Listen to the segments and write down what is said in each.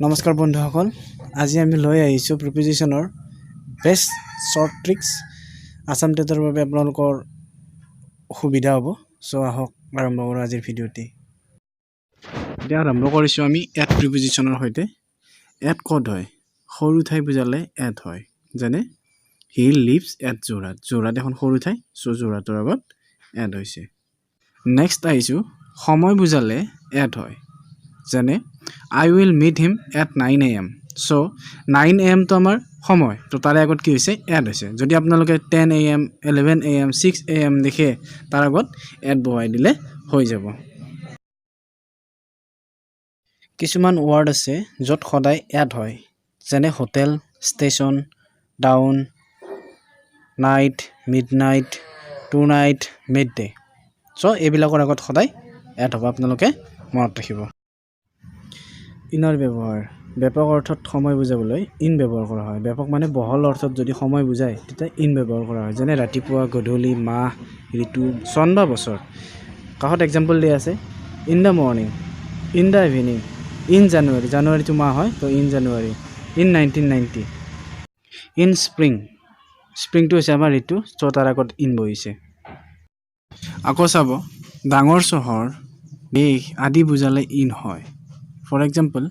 নমস্কাৰ বন্ধুসকল, আজি আমি লৈ আহিছোঁ প্ৰিপজিশ্যনৰ বেষ্ট শ্বৰ্ট ট্ৰিক্স। আছাম টেটৰ বাবে আপোনালোকৰ সুবিধা হ'ব। চ' আহক, আৰম্ভ কৰোঁ আজিৰ ভিডিঅ'টি। এতিয়া আৰম্ভ কৰিছোঁ আমি এট প্ৰিপজিশ্যনৰ সৈতে। এট ক'ত হয়? সৰু ঠাই বুজালে এট হয়। যেনে, "He lives at Jorhat." Jorhat এখন সৰু ঠাই, চ' যোৰহাটৰ আগত এট হৈছে। নেক্সট আহিছোঁ, সময় বুজালে এট হয়। যেনে, "I will meet him at 9 a.m." So 9 এ এমটো আমাৰ সময়, তো তাৰে আগত কি হৈছে? এট হৈছে। যদি আপোনালোকে 10 a.m., 11 a.m., 6 a.m. লিখে, তাৰ আগত এট বহাই দিলে হৈ যাব। কিছুমান ৱৰ্ড আছে য'ত সদায় এট হয়, যেনে hotel, station, down, night, midnight, tonight, mid day. So এইবিলাকৰ আগত সদায় এট হ'ব, আপোনালোকে মনত ৰাখিব। ইনৰ ব্যৱহাৰ। ব্যাপক অৰ্থত সময় বুজাবলৈ ইন ব্যৱহাৰ কৰা হয়। ব্যাপক মানে বহল অৰ্থত যদি সময় বুজায়, তেতিয়া ইন ব্যৱহাৰ কৰা হয়। যেনে ৰাতিপুৱা, গধূলি, মাহ, ঋতু, চন বা বছৰ। কাষত এক্সাম্পল দিয়া আছে, in the morning, in the evening, in January। জানুৱাৰীটো মাহ হয়, তো in January, in 1990, in spring। স্প্ৰিংটো হৈছে আমাৰ ঋতু, চ' তাৰ আগত ইন বহিছে। আকৌ চাব, ডাঙৰ চহৰ, দেশ আদি বুজালে ইন হয়। For example,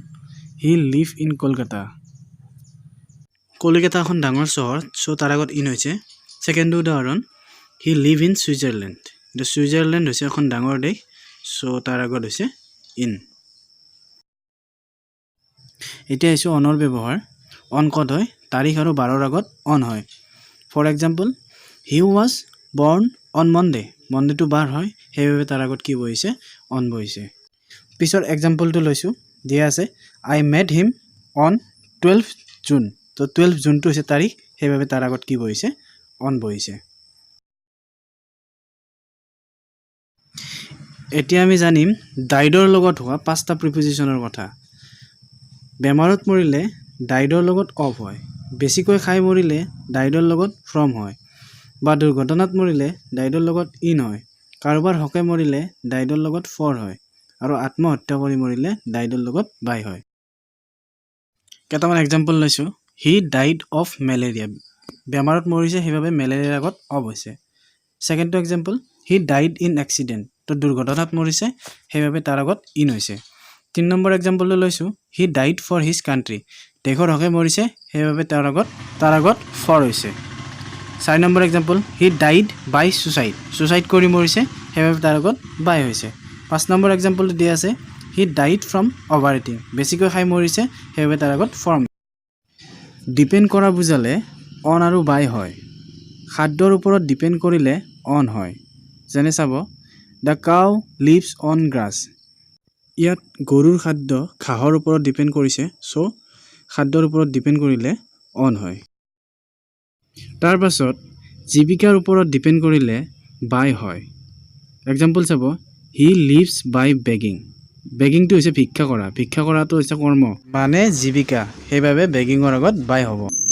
"He live in Kolkata." Kolkata এখন ডাঙৰ চহৰ, চ' তাৰ আগত ইন হৈছে। ছেকেণ্ডটো উদাহৰণ, "He live in Switzerland." এতিয়া ছুইজাৰলেণ্ড হৈছে এখন ডাঙৰ দেশ, চ' তাৰ আগত হৈছে ইন। এতিয়া আহিছোঁ অনৰ ব্যৱহাৰ। অন ক'ত হয়? তাৰিখ আৰু বাৰৰ আগত অন হয়। For example, "He was born on Monday." মনডেটো বাৰ হয়, সেইবাবে তাৰ আগত কি বহিছে? অন বহিছে। পিছৰ এক্সাম্পলটো লৈছোঁ। দিয়া আছে, "I met him on 12 June." তো 12 জুনটো হৈছে তাৰিখ, সেইবাবে তাৰ আগত কি বহিছে? অন বহিছে। এতিয়া আমি জানিম ডাইডৰ লগত হোৱা পাঁচটা প্ৰিপজিশ্যনৰ কথা। বেমাৰত মৰিলে ডাইডৰ লগত অফ হয়। বেছিকৈ খাই মৰিলে ডাইডৰ লগত ফ্ৰম হয় বা দুৰ্ঘটনাত মৰিলে ডাইডৰ লগত ইন হয়। কাৰোবাৰ হকে মৰিলে ডাইডৰ লগত ফৰ হয় আৰু আত্মহত্যা কৰি মৰিলে ডাইডৰ লগত বাই হয়। কেইটামান এক্সাম্পল লৈছোঁ। "He died of malaria." বেমাৰত মৰিছে, সেইবাবে মেলেৰিয়াৰ আগত অফ হৈছে। ছেকেণ্ডটো example, "He died in accident." তো দুৰ্ঘটনাত মৰিছে, সেইবাবে তাৰ আগত ইন হৈছে। তিনি নম্বৰ এক্সাম্পলটো লৈছোঁ, "He died for his country." দেশৰ হকে মৰিছে, সেইবাবে তাৰ আগত ফৰ হৈছে। চাৰি number example, "He died by suicide." Suicide কৰি মৰিছে, সেইবাবে তাৰ আগত বাই হৈছে। পাঁচ নম্বৰ এক্সাম্পলটো দিয়া আছে, "He died from over eating." বেছিকৈ খাই মৰিছে, সেইবাবে তাৰ আগত ফ্ৰম। ডিপেণ্ড কৰা বুজালে অন আৰু বাই হয়। খাদ্যৰ ওপৰত ডিপেণ্ড কৰিলে অন হয়। যেনে চাব, "The cow lives on grass." ইয়াত গৰুৰ খাদ্য ঘাঁহৰ ওপৰত ডিপেণ্ড কৰিছে, চ' খাদ্যৰ ওপৰত ডিপেণ্ড কৰিলে অন হয়। তাৰপাছত জীৱিকাৰ ওপৰত ডিপেণ্ড কৰিলে বাই হয়। এক্সাম্পল চাব, "He lives by begging." বেগিংটো হৈছে ভিক্ষা কৰা। ভিক্ষা কৰাটো হৈছে কৰ্ম, মানে জীৱিকা, সেইবাবে বেগিঙৰ আগত বাই হ'ব।